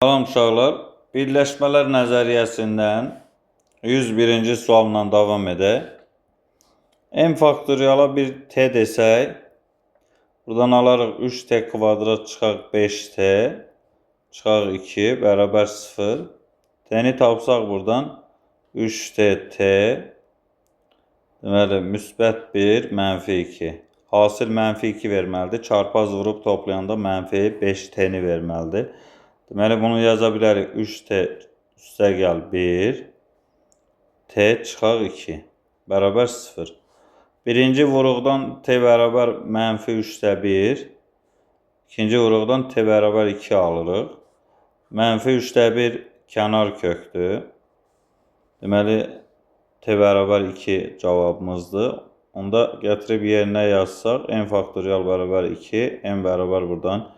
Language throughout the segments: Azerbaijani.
Salam uşaqlar, birləşmələr nəzəriyyəsindən 101-ci sualla davam edək. M faktoriala bir T desək, buradan alarıq 3T kvadrat çıxaq 5T, çıxaq 2 bərabər 0. T-ni tapsaq buradan 3T T, deməli müsbət 1, mənfi 2. Hasil mənfi 2 verməlidir. Çarpaz vurub toplayanda mənfi 5T-ni verməlidir. Deməli, bunu yaza bilərik. 3T üstə gəl 1, T çıxaq 2, bərabər 0. Birinci vuruqdan T bərabər mənfi 3-də 1, ikinci vuruqdan T bərabər 2 alırıq. Mənfi 3-də 1 kənar kökdür. Deməli, T bərabər 2 cavabımızdır. Onda gətirib yerinə yazsaq, N faktorial bərabər 2, N bərabər buradan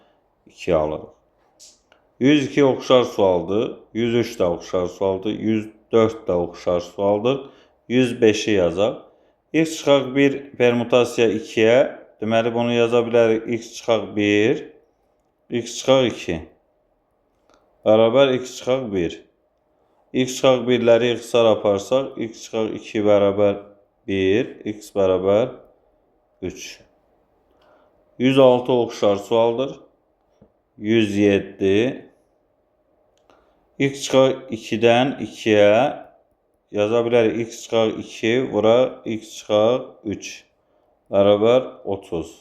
2 alırıq. 102 oxşar sualdır, 103 də oxşar sualdır, 104 də oxşar sualdır. 105-i yazaq. X çıxaq 1 permutasiya 2-yə, deməli bunu yaza bilərik. X çıxaq 1, X çıxaq 2, bərabər X çıxaq 1. X çıxaq 1-ləri ixtisar aparsaq, X çıxaq 2 bərabər 1, X bərabər 3. 106 oxşar sualdır. 107. X çıxaq 2-dən 2-yə yaza bilərik. X çıxaq 2 vuraq X çıxaq 3 bərabər 30.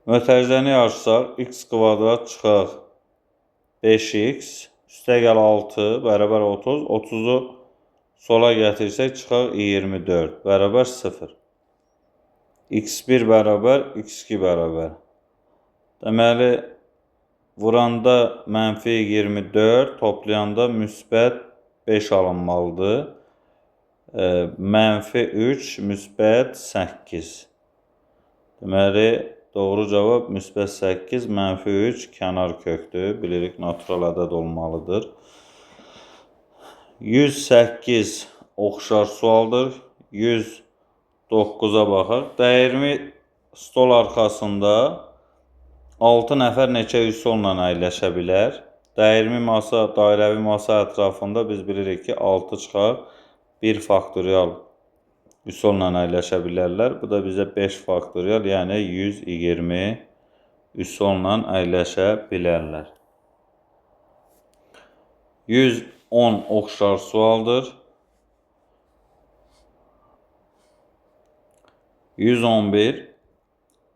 Mötərizəni açsaq X kvadrat çıxaq 5x üstə gəl 6 bərabər 30. 30-u sola gətirsək çıxaq 24 bərabər 0. X1 bərabər X2 bərabər. Deməli, vuranda mənfi 24, toplayanda müsbət 5 alınmalıdır. Mənfi 3, müsbət 8. Deməli, doğru cavab müsbət 8, mənfi 3 kənar kökdür. Bilirik, natural ədəd olmalıdır. 108 oxşar sualdır. 109-a baxaq. Dəyirmi stol arxasında 6 nəfər neçə üsulla əyləşə bilər? Dəyirmi masa, dairəvi masa ətrafında biz bilirik ki, 6 çıxaq 1 faktorial üsulla əyləşə bilərlər. Bu da bizə 5 faktorial, yəni 120 üsulla əyləşə bilərlər. 110 oxşar sualdır. 111.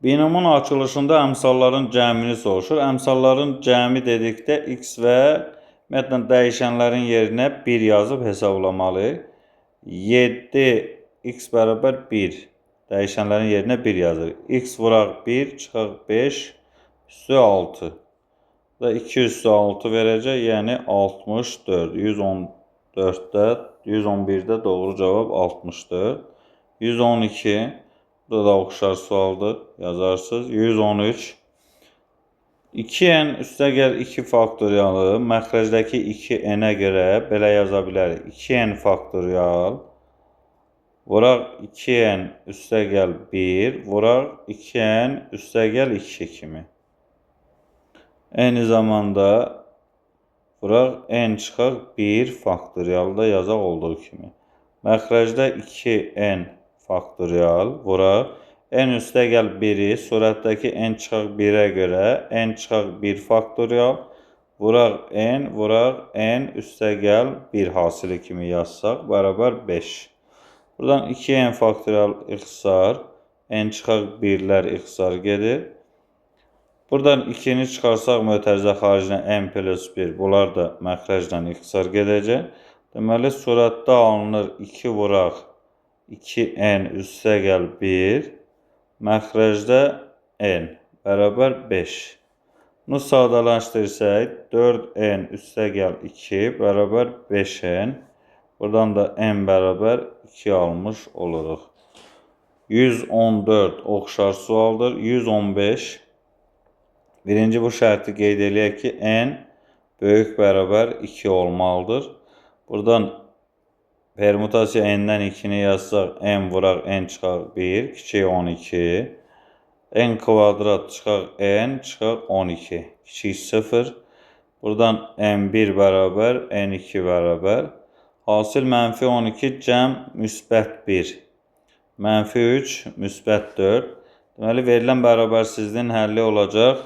Binomun açılışında əmsalların cəmini soruşur. Əmsalların cəmi dedikdə x və ümumiyyətlə dəyişənlərin yerinə 1 yazıb hesablamalıyıq. 7 x bərabər 1. Dəyişənlərin yerinə 1 yazırıq. X vuraq 1, çıxaq 5, üstü 6. Bu da 2 üstü 6 verəcək, yəni 64. 114-də, 111-də doğru cavab 64. 112. Burada da oxşar sualdır, yazarsınız. 113. 2n üstə gəl 2 faktorialı məxrəcdəki 2n-ə görə belə yaza bilərik. 2n faktorial vuraq 2n üstə gəl 1, vuraq 2n üstə gəl 2 kimi. Eyni zamanda vuraq n çıxaq 1 faktorialı da yazaq olduğu kimi. Məxrəcdə 2n faktorial vuraq n üstə gəl 1-i surətdəki n çıxaq 1-ə görə n çıxaq 1 faktorial vuraq n, vuraq n üstə gəl 1 hasili kimi yazsaq bərabər 5. Buradan 2n faktorial ixtisar, n çıxaq 1-lər ixtisar gedir. Buradan 2-ni çıxarsaq mötərizə xaricinə n plus 1, bunlar da məxrəclə ixtisar gedəcək. Deməli, surətdə alınır 2 vuraq 2n üstə gəl 1, məxrəcdə n bərabər 5. Bunu sadələşdirsək, 4n üstə gəl 2 bərabər 5n. Buradan da n bərabər 2 almış oluruq. 114 oxşar sualdır. 115. Birinci bu şərti qeyd eləyək ki, n böyük bərabər 2 olmalıdır. Buradan permutasiya n-dən 2-ni yazsaq, n vuraq, n çıxaq 1, kiçik 12. N kvadrat çıxaq n, çıxaq 12, kiçik 0. Buradan N1 bərabər N2 bərabər. Hasil mənfi 12 cəm müsbət 1. Mənfi 3, müsbət 4. Deməli, verilən bərabərsizliyin həlli olacaq.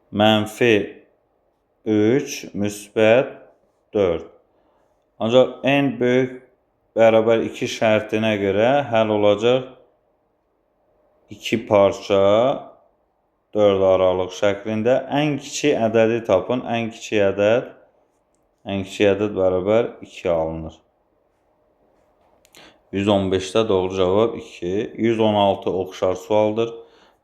Mənfi 3, müsbət 4. Ancaq N böyük bərabər 2 şərtinə görə həll olacaq 2 parça 4 aralıq şəklində. Ən kiçik ədədi tapın. Ən kiçik ədəd bərabər 2 alınır. 115-də doğru cavab 2. 116 oxşar sualdır.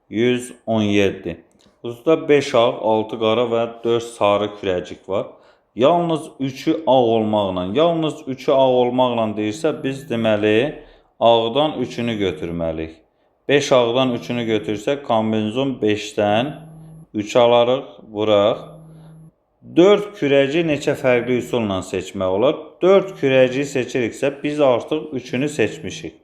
117. Qutuda 5 ağ, 6 qara və 4 sarı kürəcik var. Yalnız 3-ü ağ olmaqla, yalnız 3-ü ağ olmaqla deyirsə, biz deməli ağdan 3-ünü götürməliyik. 5 ağdan 3-ünü götürsək, kombinizon 5-dən 3 alarıq, vuraq. 4 kürəci neçə fərqli üsulla seçmək olar? 4 kürəciyi seçiriksə, biz artıq 3-ünü seçmişik.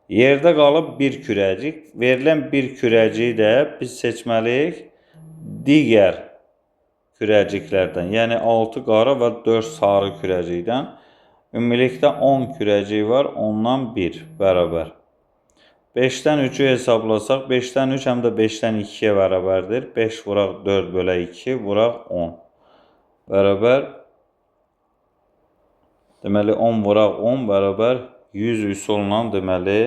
Yerdə qalıb 1 kürəcik. Verilən 1 kürəciyi də biz seçməliyik digər kürəciklərdən. Yəni 6 qara və 4 sarı kürəcikdən. Ümumilikdə 10 kürəcik var, ondan 1 bərabər. 5-dən 3-ü hesablasaq, 5-dən 3 həm də 5-dən 2-yə bərabərdir. 5 vuraq 4 bölə 2, vuraq 10. Bərabər, deməli 10 vuraq 10 bərabər 100 üsulla deməli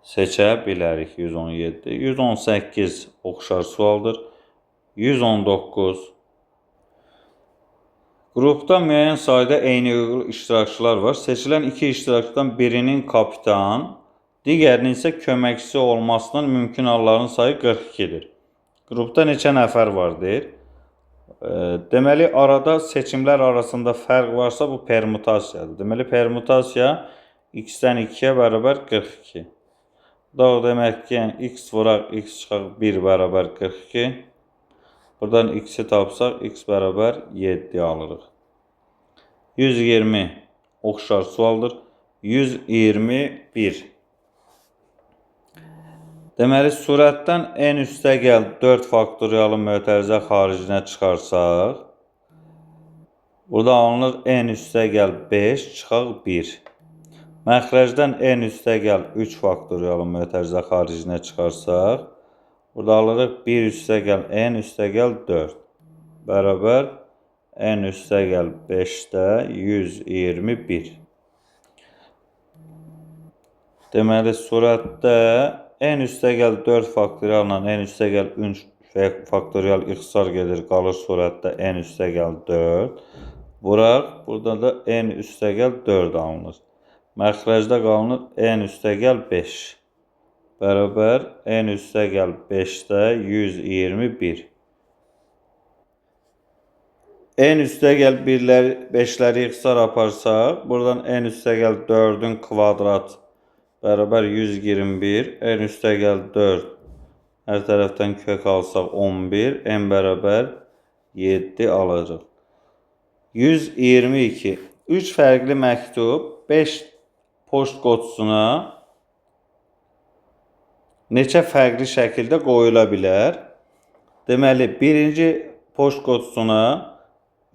seçə bilərik. 117. 118 oxşar sualdır. 119. Qrupda müəyyən sayda eyni hüquqlu iştirakçılar var. Seçilən 2 iştirakçıdan birinin kapitan, digərinin isə köməkçisi olmasının mümkün halların sayı 42-dir. Qrupda neçə nəfər var deyir. Deməli, arada seçimlər arasında fərq varsa bu permutasiyadır. Deməli, permutasiya x-dən 2-yə bərabər 42. Bu da o demək ki, yəni x vuraq, x çıxaq 1 bərabər 42. Buradan x-i tapsaq, x bərabər 7 alırıq. 120 oxşar sualdır. 121. Deməli, surətdən n üstə gəl 4 faktorialı mötərizə xaricinə çıxarsaq, burada alınır n üstə gəl 5, çıxaq 1. Məxrəcdən n üstə gəl 3 faktorialı mötərizə xaricinə çıxarsaq, burada alırıq 1 üstə gəl n üstə gəl 4 bərabər n üstə gəl 5-də 121. Deməli, surətdə n üstə gəl 4 faktorialla n üstə gəl 3 faktorial ixtisar gedir, qalır surətdə n üstə gəl 4. Vuraq, burada da n üstə gəl 4 alınır. Məxrəcdə qalınır n üstə gəl 5. Bərabər n üstə gəl 5-də 121. N üstə gəl 5-ləri ixtisar aparsaq, buradan n üstə gəl 4-ün kvadrat bərabər 121, n üstə gəl 4, hər tərəfdən kök alsaq 11, n bərabər 7 alacaq. 122. 3 fərqli məktub 5 poçt qutusuna neçə fərqli şəkildə qoyula bilər? Deməli, birinci poçt qutusuna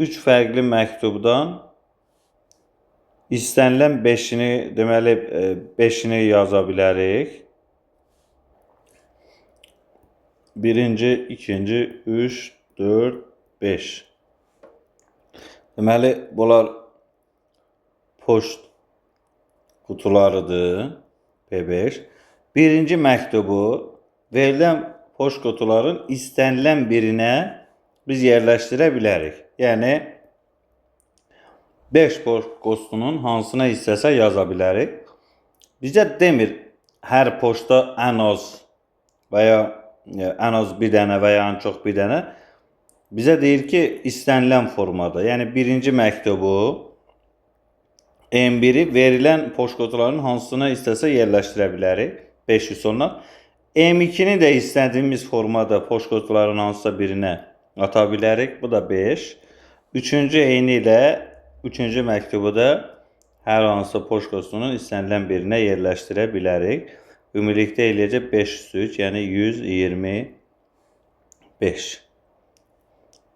3 fərqli məktubdan İstənilən 5-ini, deməli 5-ini yaza bilərik. Birinci, ikinci, 3, 4, 5. Deməli, bunlar poçt qutularıdır. P5. Birinci məktubu verilən poçt qutuların istənilən birinə biz yerləşdirə bilərik. Yəni, 5 poçt qutusunun hansına istəsə yaza bilərik. Bizə demir hər poçtda ən az və ya ən az bir dənə və ya ən çox bir dənə. Bizə deyir ki, istənilən formada. Yəni, birinci məktubu M1-i verilən poçt qutularının hansına istəsə yerləşdirə bilərik. 5 üsulla. M2-ni də istədiyimiz formada poçt qutularının hansısa birinə ata bilərik. Bu da 5. Üçüncü eyni ilə üçüncü məktubu da hər hansısa poçt qutusunun istənilən birinə yerləşdirə bilərik. Ümumilikdə eləyəcək 5 üstü 3, yəni 128. 5.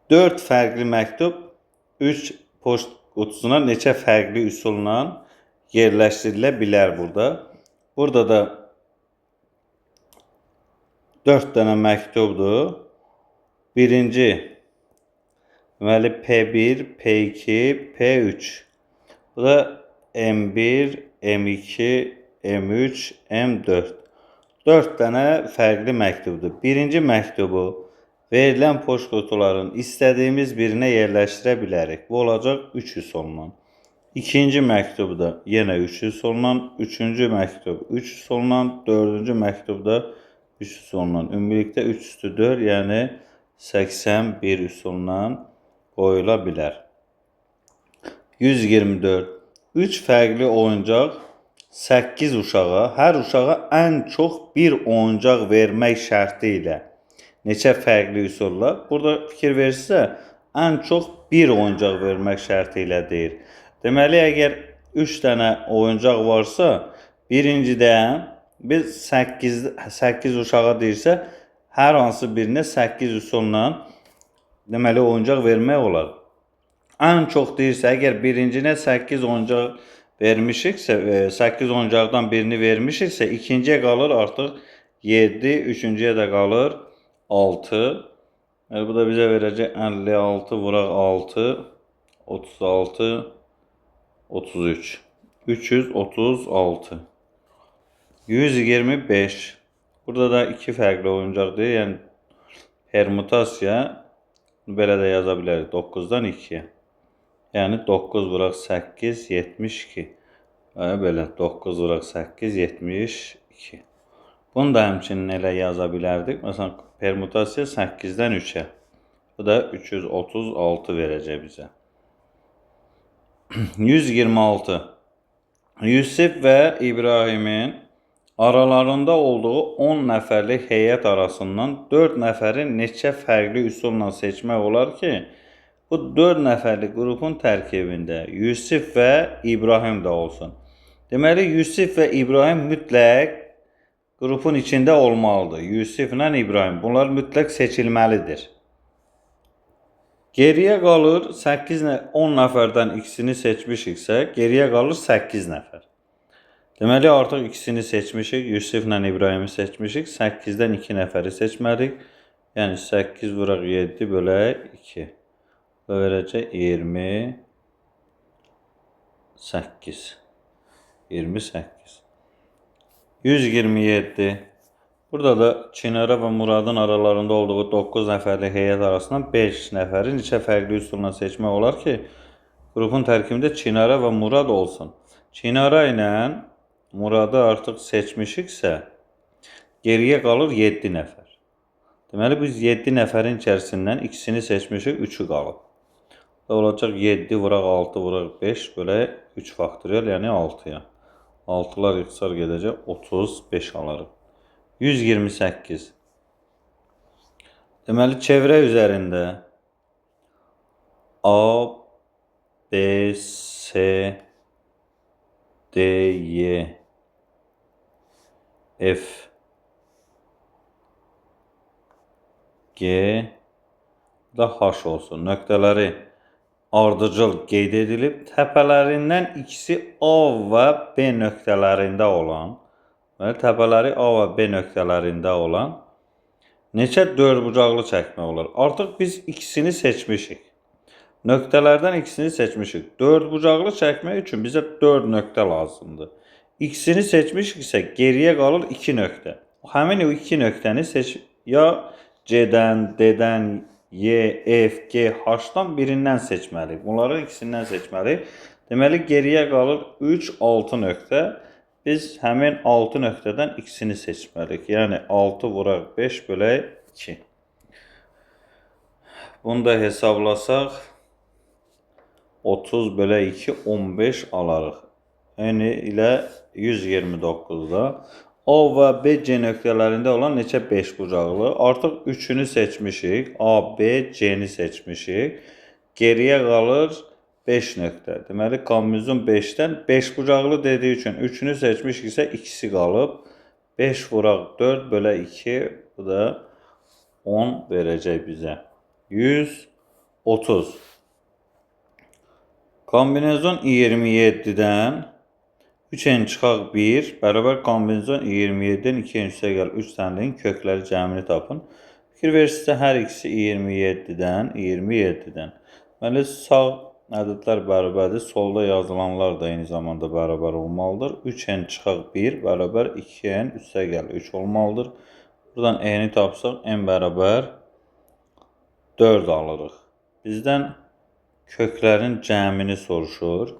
4 fərqli məktub 3 poçt qutusuna neçə fərqli üsulla yerləşdirilə bilər burada. Burada da 4 dənə məktubdur. Birinci, deməli P1, P2, P3. Bu da M1, M2, M3, M4. 4 dənə fərqli məktubdur. Birinci məktubu verilən poçt qutuların istədiyimiz birinə yerləşdirə bilərik. Bu olacaq 3 üsulla. İkinci məktubda yenə 3 üsulla, üçüncü məktub 3 üsulla, dördüncü məktubda 3 üsulla. Ümumilikdə 3 üstü 4, yəni 81 üsulla qoyula bilər. 124. 3 fərqli oyuncaq 8 uşağa, hər uşağa ən çox bir oyuncaq vermək şərti ilə neçə fərqli üsulla? Burada fikir verirsə, ən çox bir oyuncaq vermək şərti ilə deyir. Deməli, əgər 3 dənə oyuncaq varsa, birincidə biz 8 uşağa deyirsə, hər hansı birinə 8 üsulla deməli, oyuncaq vermək olar. Ən çox deyirsə, əgər birincinə 8 oyuncaq vermişiksə, 8 oyuncaqdan birini vermişiksə, ikinciyə qalır artıq 7, üçüncüyə də qalır 6. Yəni, bu da bizə verəcək 56 vuraq 6, 36, 33, 336, 125. Burada da 2 fərqli oyuncaqdır. Yəni, permutasiya, belə də yaza bilərik, 9-dan 2-yə. Yəni, 9 vuraq 8, 72. Yəni, belə, 9 vuraq 8, 72. Bunu da həmçinin elə yaza bilərdik. Məsələn, permutasiya 8-dən 3-ə. Bu da 336 verəcək bizə. 126. Yusif və İbrahimin aralarında olduğu 10 nəfərlik heyət arasından 4 nəfəri neçə fərqli üsulla seçmək olar ki, bu 4 nəfərlik qrupun tərkibində Yusif və İbrahim də olsun. Deməli, Yusif və İbrahim mütləq qrupun içində olmalıdır. Yusiflə İbrahim. Bunlar mütləq seçilməlidir. Geriyə qalır 10 nəfərdən ikisini seçmişiksə, geriyə qalır 8 nəfər. Deməli, artıq ikisini seçmişik. Yusiflə İbrahimi seçmişik. 8-dən 2 nəfəri seçməliyik. Yəni, 8 vuraq 7 bölək 2. Bu verəcək 28. 28. 127. Burada da Çinara və Muradın aralarında olduğu 9 nəfərlik heyət arasından 5 nəfəri neçə fərqli üsulla seçmək olar ki, qrupun tərkibində Çinara və Murad olsun. Çinara ilə Muradı artıq seçmişiksə, geriyə qalır 7 nəfər. Deməli, biz 7 nəfərin içərisindən ikisini seçmişik, 3-ü qalıb. Da olacaq 7 vuraq 6 vuraq 5 bölək 3 faktorial, yəni 6-ya. 6-lar ixtisar gedəcək, 35 alarıq. 128. Deməli, çevrə üzərində A, B, C, D, Y, F, G da H olsun. Nöqtələri ardıcıl qeyd edilib. Təpələrindən ikisi A və B nöqtələrində olan, deməli, təpələri A və B nöqtələrində olan neçə dördbucaqlı çəkmək olar? Artıq biz ikisini seçmişik. Nöqtələrdən ikisini seçmişik. Dördbucaqlı çəkmək üçün bizə 4 nöqtə lazımdır. İkisini seçmişiksə, geriyə qalır 2 nöqtə. Həmin o 2 nöqtəni seç, ya C-dən, D-dən, Y, F, G, H-dan birindən seçməliyik. Bunların ikisindən seçməliyik. Deməli, geriyə qalır 3, 6 nöqtə. Biz həmin 6 nöqtədən ikisini seçməliyik. Yəni, 6 vuraq 5 bölək 2. Bunu da hesablasaq, 30 bölək 2, 15 alarıq. Eyni ilə 129-da. A və B, C nöqtələrində olan neçə beşbucaqlı? Artıq üçünü seçmişik. A, B, C-ni seçmişik. Geriyə qalır 5 nöqtə. Deməli, kombinizon 5-dən beşbucaqlı dediyi üçün üçünü seçmişiksə ikisi qalıb. 5 vuraq 4 bölə 2, bu da 10 verəcək bizə. 130. Kombinezon 27-dən 3n çıxaq 1 bərabər kombinezon 27-dən 2n üstə gəl 3 tənliyin kökləri cəmini tapın. Fikir verirsinizsə, hər ikisi 27-dən, 27-dən. Deməli, sağ ədədlər bərabərdir. Solda yazılanlar da eyni zamanda bərabər olmalıdır. 3n çıxaq 1 bərabər 2n üstə gəl 3 olmalıdır. Buradan n-i tapsaq, n bərabər 4 alırıq. Bizdən köklərin cəmini soruşur.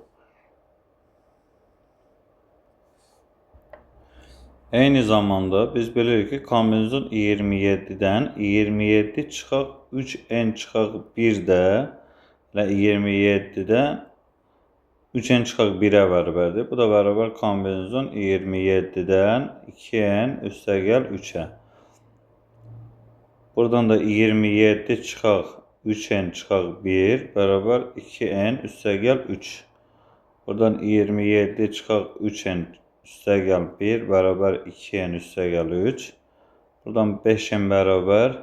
Eyni zamanda biz bilirik ki, kombinezon 27-dən 27 çıxaq 3n çıxaq 1 də elə 27-dən 3n çıxaq 1-ə bərabərdir. Bu da bərabər kombinezon 27-dən 2n üstəgəl 3-ə. Buradan da 27 çıxaq 3n çıxaq 1 bərabər 2n üstəgəl 3. Buradan 27 çıxaq 3n üstəgəl 1 bərabər 2n üstəgəl 3. Buradan 5n bərabər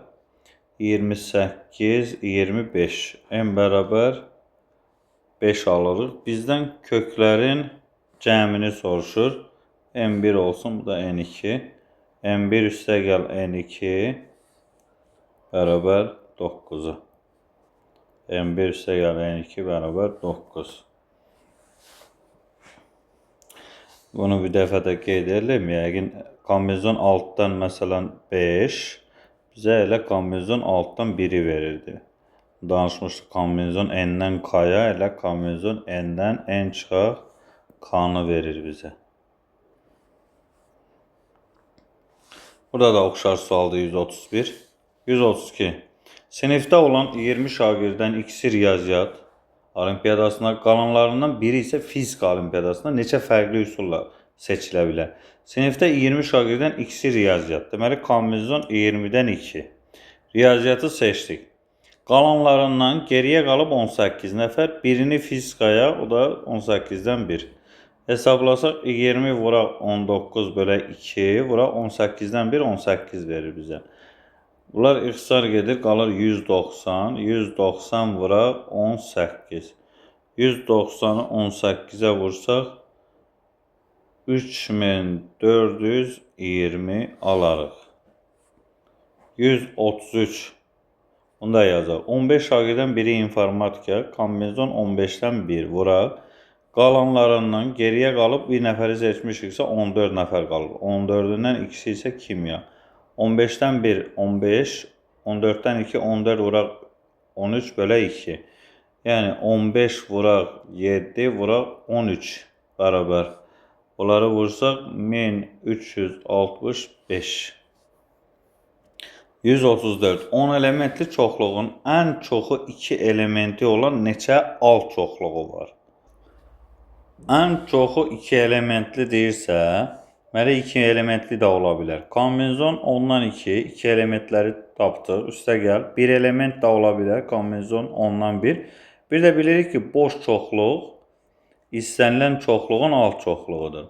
28, 25. N bərabər 5 alırıq. Bizdən köklərin cəmini soruşur. N1 olsun, bu da N2. N1 üstəgəl N2 bərabər 9-a. N1 üstəgəl N2 bərabər 9. Bunu bir dəfə də qeyd edelim. Yəqin kombinezon 6-dan məsələn 5 bizə elə kombinezon 6-dan 1-i verirdi. Danışmışdıq kombinezon N-dən K-ya, elə kombinezon N-dən N çıxaq K-nı verir bizə. Burada da oxşar sualdır 131. 132. Sinifdə olan 20 şagirddən ikisi riyaziyyat olimpiyadasına, qalanlarından biri isə fizika olimpiyadasına neçə fərqli üsulla seçilə bilər? Sinifdə 20 şagirddən ikisi riyaziyyat. Deməli, kombinezon 20-dən 2. Riyaziyyatı seçdik. Qalanlarından geriyə qalıb 18 nəfər, birini fizikaya, o da 18-dən 1. Hesablasaq 20 vuraq 19 bölə 2, vuraq 18-dən 1, 18 verir bizə. Bunlar ixtisar gedir, qalır 190. 190 vuraq 18. 190-ı 18-ə vursaq 3420 alarıq. 133. Bunu da yazaq. 15 şagirddən biri informatika, kombinezon 15-dən 1 vuraq. Qalanlarından geriyə qalıb bir nəfəri seçmişiksə 14 nəfər qalır. 14-ündən ikisi isə kimya. 15-dən 1, 15, 14-dən 2, 14 vuraq 13 bölə 2. Yəni 15 vuraq 7 vuraq 13 bərabər. Bunları vursaq 1365. 134. 10 elementli çoxluğun ən çoxu 2 elementi olan neçə alt çoxluğu var? Ən çoxu 2 elementli deyirsə, deməli 2 elementli də ola bilər. Kombinezon 10-dan 2, 2 elementləri tapdıq. Üstə gəl, 1 element də ola bilər. Kombinezon 10-dan 1. Bir də bilirik ki, boş çoxluq istənilən çoxluğun alt çoxluğudur.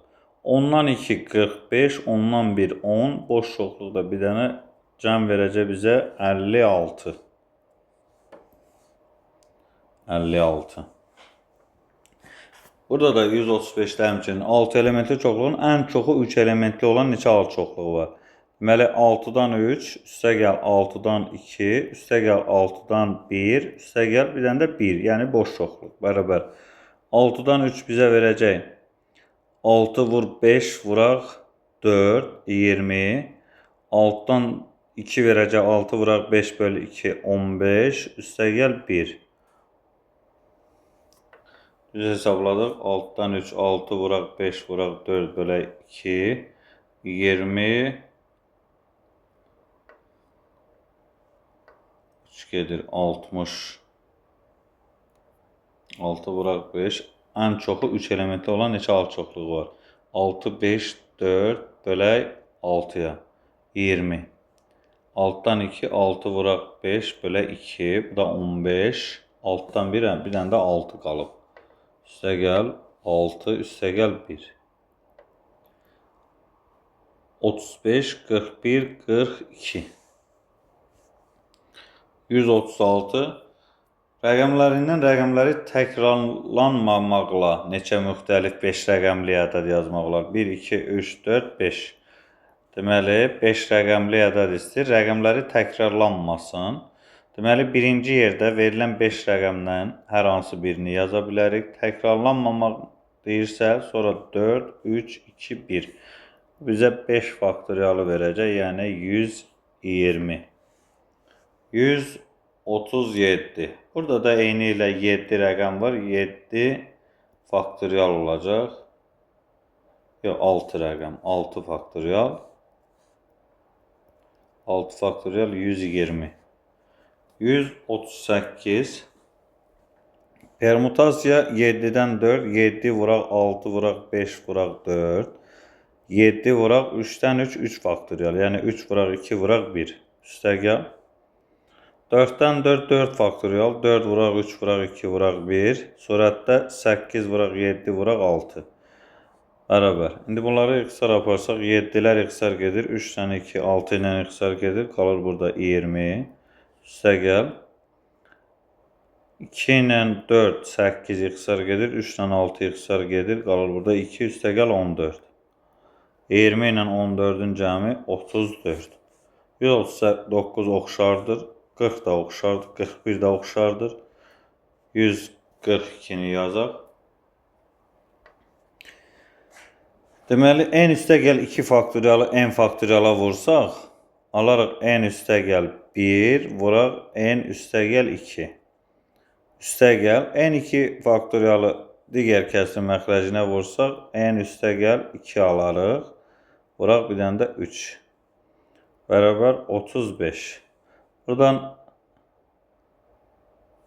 10-dan 2, 45, 10-dan 1, 10. Boş çoxluq da bir dənə cəm verəcək bizə 56. 56. Burada da 135-də həmçinin 6 elementli çoxluğun ən çoxu 3 elementli olan neçə alt çoxluğu var? Deməli 6-dan 3, üstə gəl 6-dan 2, üstə gəl 6-dan 1, üstə gəl bir dənə də 1, yəni boş çoxluq bərabər. 6-dan 3 bizə verəcək 6 vur 5 vuraq 4, 20. 6-dan 2 verəcək 6 vuraq 5 bölü 2, 15, üstə gəl 1. Düz hesabladıq. 6-dan 3, 6 vuraq 5 vuraq 4 bölə 2, 20, 3 gedir 60, 6 vuraq 5. Ən çoxu 3 elementli olan neçə alt çoxluğu var? 6, 5, 4 bölək 6-ya, 20. 6-dan 2, 6 vuraq 5 bölə 2, bu da 15. 6-dan 1, bir dənə də 6 qalıb. Üstə gəl 6, üstə gəl 1. 35, 41, 42. 136. Rəqəmlərindən rəqəmləri təkrarlanmamaqla neçə müxtəlif 5 rəqəmli ədəd yazmaq olar? 1, 2, 3, 4, 5. Deməli, 5 rəqəmli ədəd istəyir. Rəqəmləri təkrarlanmasın. Deməli, birinci yerdə verilən 5 rəqəmdən hər hansı birini yaza bilərik. Təkrarlanmamaq deyirsə, sonra 4, 3, 2, 1. Bizə 5 faktorialı verəcək, yəni 120. 137. Burada da eyni ilə 7 rəqəm var. 7 faktorial olacaq. Yox, 6 rəqəm. 6 faktorial. 6 faktorial 120. 138. Permutasiya 7-dən 4. 7 vuraq 6 vuraq 5 vuraq 4. 7 vuraq 3-dən 3, 3 faktorial. Yəni 3 vuraq 2 vuraq 1. Üstəgəl. 4-dən 4, 4 faktorial. 4 vuraq 3 vuraq 2 vuraq 1. Surətdə 8 vuraq 7 vuraq 6. Bərabər. İndi bunları ixtisar aparsaq, 7-lər ixtisar gedir. 3-dən 2, 6 ilə ixtisar gedir. Qalır burada 20. Üstəgəl. 2 ilə 4, 8 ixtisar gedir. 3 ilə 6 ixtisar gedir. Qalır burada 2, üstəgəl 14. 20 ilə 14-ün cəmi 34. 139 oxşardır. 40 da oxşardır. 41 də oxşardır. 142-ni yazaq. Deməli, n üstəgəl 2 faktorialı n faktoriala vursaq, alarıq n üstəgəl 1, vuraq n üstəgəl 2. Üstəgəl n2 faktorialı digər kəsrin məxrəcinə vursaq, n üstəgəl 2 alarıq. Vuraq bir dənə də 3. Bərabər 35. Buradan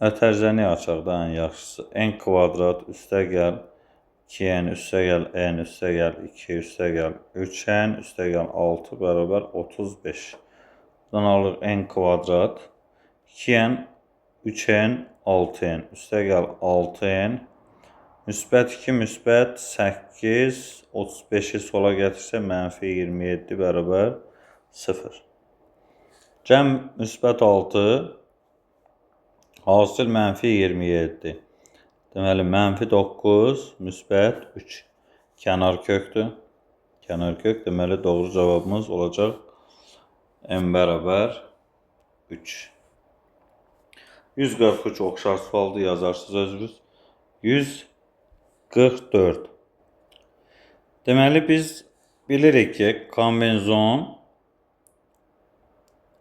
ötərzəni açaq da ən yaxşısı. N kvadrat üstəgəl 2n üstəgəl n üstəgəl 2 üstəgəl 3n üstəgəl 6 bərabər 35. Buradan alırıq n kvadrat 2n 3n 6n üstəgəl 6n müsbət 2 müsbət 8 35-i sola gətirsə mənfi 27 bərabər 0. Cəm müsbət 6 hasil mənfi 27. Deməli, mənfi 9 müsbət 3. Kənar kökdür. Kənar kök, deməli, doğru cavabımız olacaq m bərabər 3. 143 oxşar sualdır, yazarsınız özünüz. 144. Deməli, biz bilirik ki, kombinzon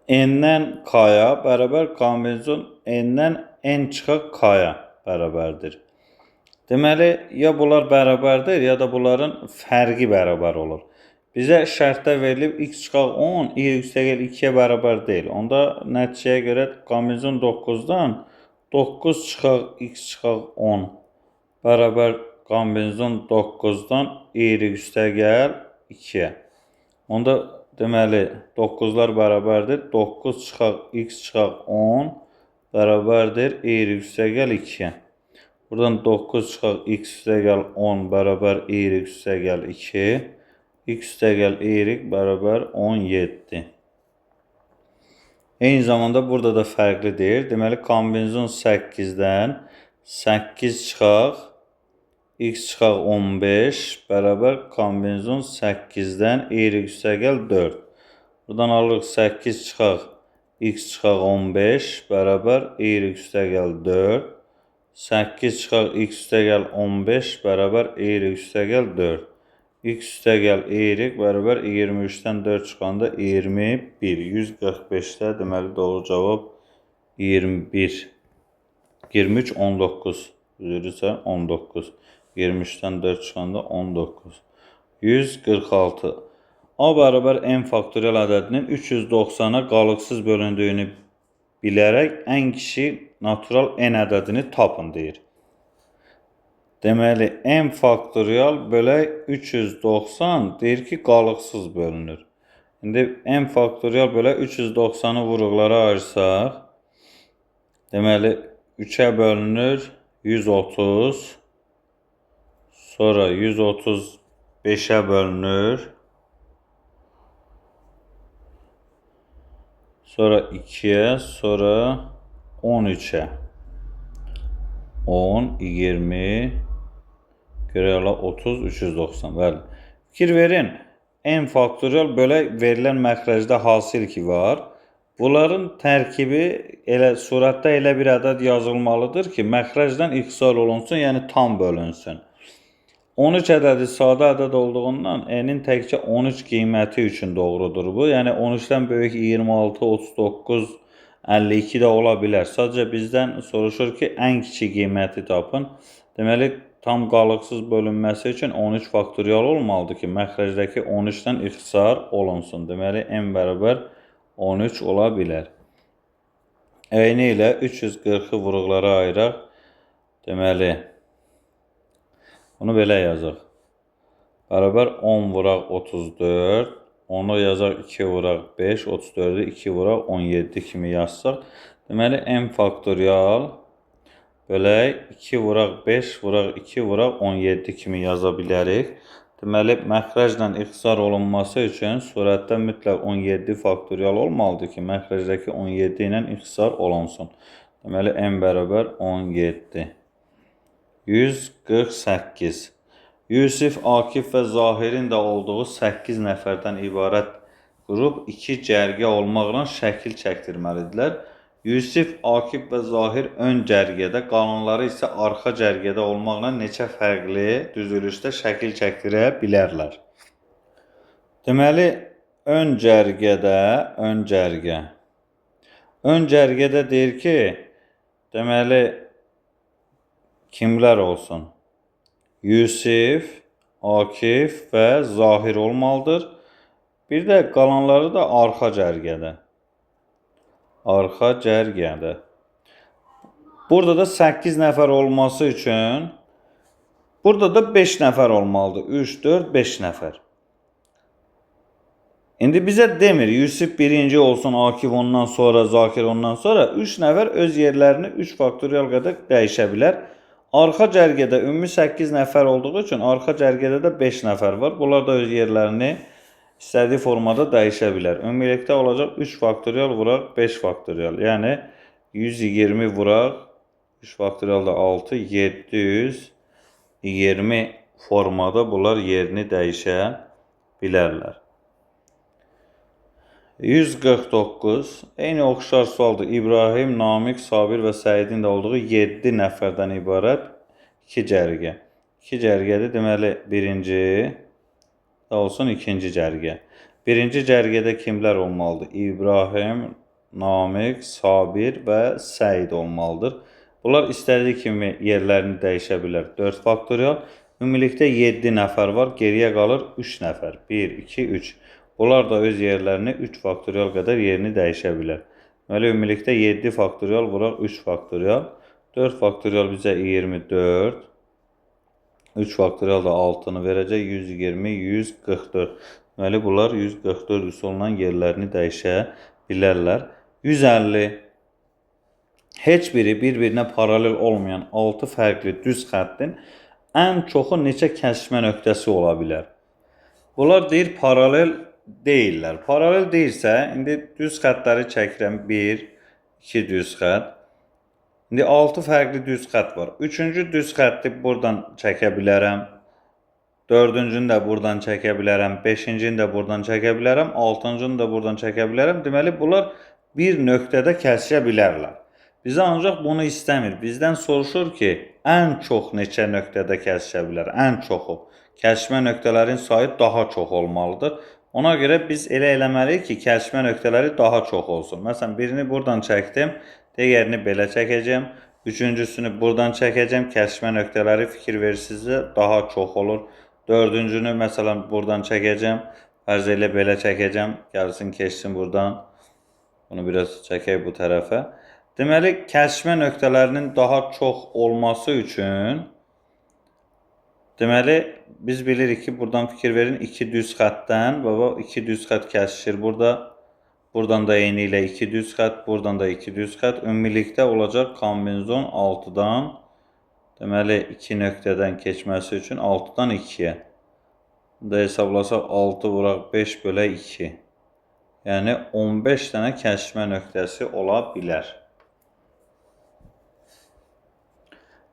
n-dən k-ya bərabər kombinzon n-dən n çıxaq k-ya bərabərdir. Deməli, ya bunlar bərabərdir, ya da bunların fərqi bərabər olur. Bizə şərtdə verilib x çıxaq 10, y üstəgəl 2-yə bərabər deyil. Onda nəticəyə görə kombinzon 9-dan 9 çıxaq x çıxaq 10 bərabər kombinzon 9-dan y üstəgəl 2-yə. Onda deməli 9-lar bərabərdir. 9 çıxaq x çıxaq 10 bərabərdir y üstəgəl 2-yə. Buradan 9 çıxaq x üstəgəl 10 bərabər y üstəgəl 2. X üstəgəl y bərabər 17. Eyni zamanda burada da fərqli deyir. Deməli, kombinzon 8-dən 8 çıxaq x çıxaq 15 bərabər kombinzon 8-dən y üstəgəl 4. Buradan alırıq 8 çıxaq x çıxaq 15 bərabər y üstəgəl 4. 8 çıxaq x üstəgəl 15 bərabər y üstəgəl 4. X üstəgəl y bərabər 23-dən 4 çıxanda 21. 145-də deməli doğru cavab 21. 23, 19. Üzr isə 19. 23-dən 4 çıxanda 19. 146. A bərabər n faktorial ədədinin 390-a qalıqsız bölündüyünü bilərək ən kiçik natural n ədədini tapın deyir. Deməli, n faktorial bölək 390 deyir ki, qalıqsız bölünür. İndi n faktorial bölək 390-ı vuruqlara ayırsaq, deməli, 3-ə bölünür 130, sonra 135-ə bölünür, Sonra 2-yə, sonra 13-ə. 10, 20, görək ola 30, 390. Bəli. Fikir verin, n faktorial belə verilən məxrəcdə hasil ki var. Bunların tərkibi elə surətdə elə bir ədəd yazılmalıdır ki, məxrəcdən ixtisar olunsun, yəni tam bölünsün. 13 ədədi sadə ədəd olduğundan n-in təkcə 13 qiyməti üçün doğrudur bu. Yəni 13-dən böyük 26, 39, 52 də ola bilər. Sadəcə bizdən soruşur ki, ən kiçik qiyməti tapın. Deməli, tam qalıqsız bölünməsi üçün 13 faktorial olmalıdır ki, məxrəcdəki 13-dən ixtisar olunsun. Deməli, n bərabər 13 ola bilər. Eyni ilə 340-ı vuruqlara ayıraq. Deməli, bunu belə yazaq. Bərabər 10 vuraq 34. Onu yazaq 2 vuraq 5. 34-ü 2 vuraq 17 kimi yazsaq. Deməli, n faktorial belə 2 vuraq 5 vuraq 2 vuraq 17 kimi yaza bilərik. Deməli, məxrəclə ixtisar olunması üçün surətdə mütləq 17 faktorial olmalıdır ki, məxrəcdəki 17 ilə ixtisar olunsun. Deməli, n bərabər 17. 148. Yusif, Akif və Zahirin də olduğu 8 nəfərdən ibarət qrup 2 cərgə olmaqla şəkil çəkdirməlidirlər. Yusif, Akif və Zahir ön cərgədə, qalanları isə arxa cərgədə olmaqla neçə fərqli düzülüşdə şəkil çəkdirə bilərlər. Deməli, ön cərgədə, ön cərgə. Ön cərgədə deyir ki, deməli, kimlər olsun? Yusif, Akif və Zahir olmalıdır. Bir də qalanları da arxa cərgədə. Arxa cərgədə. Burada da 8 nəfər olması üçün burada da 5 nəfər olmalıdır. 3, 4, 5 nəfər. İndi bizə demir, Yusif birinci olsun, Akif ondan sonra, Zakir ondan sonra 3 nəfər öz yerlərini 3 faktorial qədər dəyişə bilər. Arxa cərgədə ümumi 8 nəfər olduğu üçün arxa cərgədə də 5 nəfər var. Bunlar da öz yerlərini istədiyi formada dəyişə bilər. Ümumilikdə olacaq 3 faktorial vuraq 5 faktorial. Yəni 120 vuraq 3 faktorial da 6, 720 formada bunlar yerini dəyişə bilərlər. 149. Eyni oxşar sualdır. İbrahim, Namiq, Sabir və Səidin də olduğu 7 nəfərdən ibarət 2 cərgə. 2 cərgədir. Deməli, birinci da olsun ikinci cərgə. Birinci cərgədə kimlər olmalıdır? İbrahim, Namiq, Sabir və Səid olmalıdır. Bunlar istədiyi kimi yerlərini dəyişə bilər. 4 faktorial. Ümumilikdə 7 nəfər var. Geriyə qalır 3 nəfər. 1, 2, 3. Bunlar da öz yerlərini 3 faktorial qədər yerini dəyişə bilər. Deməli, ümumilikdə 7 faktorial vuraq 3 faktorial. 4 faktorial bizə 24. 3 faktorial da 6-nı verəcək. 120, 144. Deməli, bunlar 144 üsulla yerlərini dəyişə bilərlər. 150. Heç biri bir-birinə paralel olmayan 6 fərqli düz xəttin ən çoxu neçə kəsişmə nöqtəsi ola bilər? Bunlar deyir paralel deyirlər. Paralel deyilsə, indi düz xətləri çəkirəm. 1, 2 düz xət. İndi 6 fərqli düz xət var. Üçüncü düz xətti buradan çəkə bilərəm. Dördüncünü də buradan çəkə bilərəm. Beşincini də buradan çəkə bilərəm. Altıncını da buradan çəkə bilərəm. Deməli, bunlar bir nöqtədə kəsişə bilərlər. Bizə ancaq bunu istəmir. Bizdən soruşur ki, ən çox neçə nöqtədə kəsişə bilər? Ən çoxu. Kəsişmə nöqtələrin sayı daha çox olmalıdır. Ona görə biz elə eləməliyik ki, kəsişmə nöqtələri daha çox olsun. Məsələn, birini buradan çəkdim, digərini belə çəkəcəm. Üçüncüsünü buradan çəkəcəm. Kəsişmə nöqtələri fikir verirsinizsə daha çox olur. Dördüncünü məsələn buradan çəkəcəm. Fərz elə belə çəkəcəm. Gəlsin, keçsin buradan. Bunu biraz çəkək bu tərəfə. Deməli, kəsişmə nöqtələrinin daha çox olması üçün deməli, biz bilirik ki, buradan fikir verin, 2 düz xətdən, baba, 2 düz xət kəsişir burada. Buradan da eyni ilə 2 düz xət, buradan da 2 düz xət. Ümumilikdə olacaq kombinzon 6-dan, deməli, 2 nöqtədən keçməsi üçün 6-dan 2-yə. Bunu da hesablasaq, 6 vuraq 5 bölə 2. Yəni 15 dənə kəsişmə nöqtəsi ola bilər.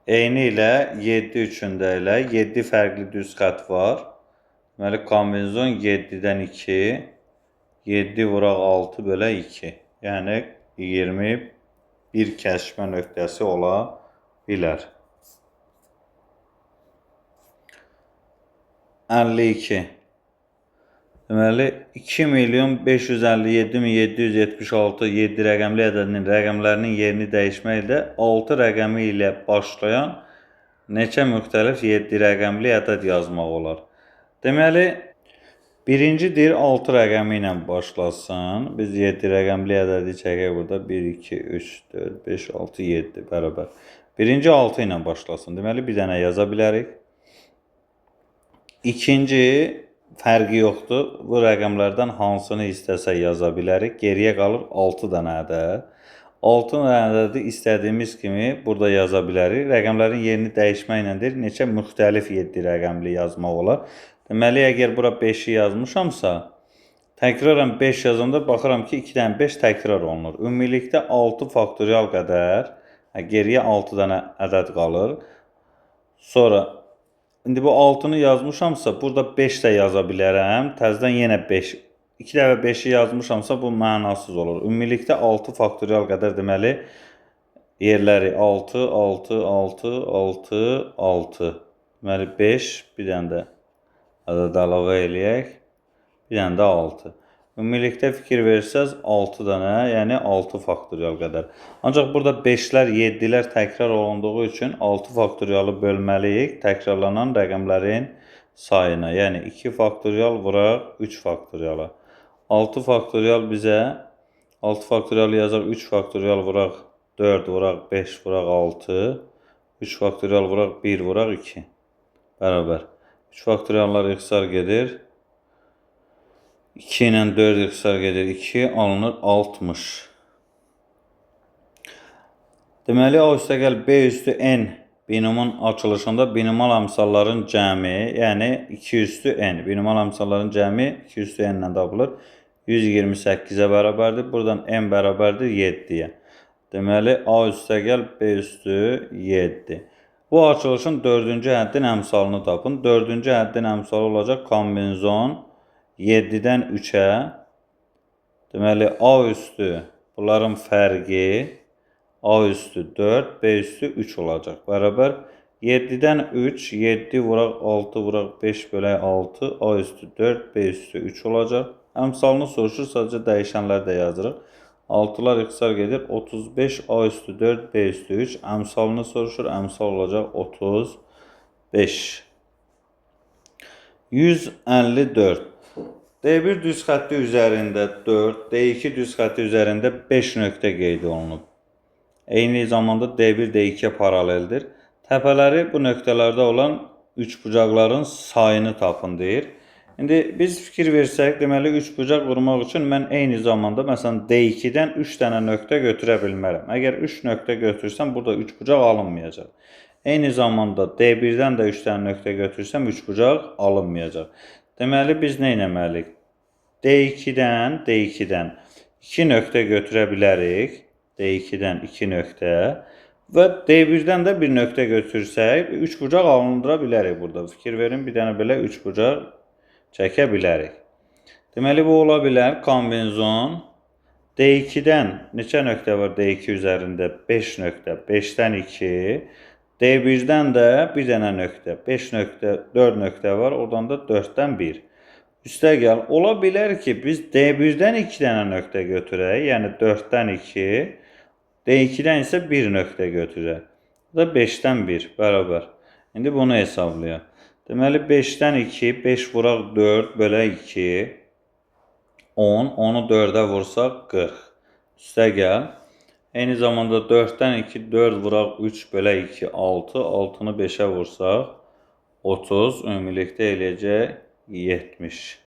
Eyni ilə 7 üçün də elə 7 fərqli düz xətt var. Deməli, kombinizon 7-dən 2, 7 vuraq 6 bölə 2. Yəni 21 kəsişmə nöqtəsi ola bilər. 52. Deməli, 2.557.776 7 rəqəmli ədədinin rəqəmlərinin yerini dəyişməklə 6 rəqəmi ilə başlayan neçə müxtəlif 7 rəqəmli ədəd yazmaq olar? Deməli, birinci deyir 6 rəqəmi ilə başlasın. Biz 7 rəqəmli ədədi çəkək burada. 1, 2, 3, 4, 5, 6, 7 bərabər. Birinci 6 ilə başlasın. Deməli, bir dənə yaza bilərik. İkinci fərqi yoxdur. Bu rəqəmlərdən hansını istəsək yaza bilərik. Geriyə qalır 6 dənə ədəd. 6 dənə ədədi istədiyimiz kimi burada yaza bilərik. Rəqəmlərin yerini dəyişməklə deyir, neçə müxtəlif 7 rəqəmli yazmaq olar. Deməli, əgər bura 5-i yazmışamsa, təkrarən 5 yazanda baxıram ki, 2 dənə 5 təkrar olunur. Ümumilikdə 6 faktorial qədər, geriyə 6 dənə ədəd qalır. Sonra, indi bu 6-nı yazmışamsa, burada 5 də yaza bilərəm. Təzədən yenə 5. 2 dəfə 5-i yazmışamsa, bu mənasız olur. Ümumilikdə 6 faktorial qədər deməli, yerləri 6, 6, 6, 6, 6. Deməli, 5, bir dənə də ədəd əlavə eləyək. Bir dənə də 6. Ümumilikdə fikir versəz 6 dənə, yəni 6 faktorial qədər. Ancaq burada 5-lər, 7-lər təkrar olunduğu üçün 6 faktorialı bölməliyik təkrarlanan rəqəmlərin sayına. Yəni 2 faktorial vuraq 3 faktoriala. 6 faktorial bizə 6 faktorialı yazaq 3 faktorial vuraq 4 vuraq 5 vuraq 6. 3 faktorial vuraq 1 vuraq 2. Bərabər. 3 faktoriallar ixtisar gedir. 2 ilə 4 ixtisar gedir. 2 alınır 60. Deməli, A üstəgəl B üstü N binomun açılışında binomal əmsalların cəmi, yəni 2 üstü N. Binomal əmsalların cəmi 2 üstü N ilə tapılır. 128-ə bərabərdir. Buradan N bərabərdir 7-yə. Deməli, A üstəgəl B üstü 7. Bu açılışın 4-cü həddin əmsalını tapın. 4-cü həddin əmsalı olacaq kombinizon 7-dən 3-ə. Deməli, A üstü, bunların fərqi A üstü 4, B üstü 3 olacaq. Bərabər 7-dən 3, 7 vuraq 6 vuraq 5 bölək 6, A üstü 4, B üstü 3 olacaq. Əmsalını soruşur, sadəcə dəyişənləri də yazırıq. 6-lar ixtisar gedir. 35 A üstü 4, B üstü 3. Əmsalını soruşur, əmsal olacaq 35. 154. D1 düz xətti üzərində 4, D2 düz xətti üzərində 5 nöqtə qeyd olunub. Eyni zamanda D1 D2-yə paraleldir. Təpələri bu nöqtələrdə olan üçbucaqların sayını tapın deyir. İndi biz fikir versək, deməli üçbucaq vurmaq üçün mən eyni zamanda məsələn D2-dən 3 dənə nöqtə götürə bilmərəm. Əgər 3 nöqtə götürsəm, burada üçbucaq alınmayacaq. Eyni zamanda D1-dən də 3 dənə nöqtə götürsəm, üçbucaq alınmayacaq. Deməli, biz nə etməliyik? D2-dən 2 nöqtə götürə bilərik. D2-dən 2 nöqtə və D1-dən də 1 nöqtə götürsək, üçbucaq alındıra bilərik burada. Fikir verin, bir dənə belə üçbucaq çəkə bilərik. Deməli, bu ola bilər kombinizon. D2-dən neçə nöqtə var D2 üzərində? 5 nöqtə. 5-dən 2. D1-dən də bir dənə nöqtə. 5 nöqtə, 4 nöqtə var. Oradan da 4-dən 1. Üstəgəl, ola bilər ki, biz D1-dən 2 dənə nöqtə götürək. Yəni 4-dən 2. D2-dən isə 1 nöqtə götürək. Bu da 5-dən 1 bərabər. İndi bunu hesablayaq. Deməli, 5-dən 2, 5 vuraq 4 bölək 2, 10, 10-u 4-ə vursaq 40. Üstəgəl, eyni zamanda 4-dən 2, 4 vuraq 3 bölək 2, 6, 6-nı 5-ə vursaq 30, ümumilikdə eləyəcək 70.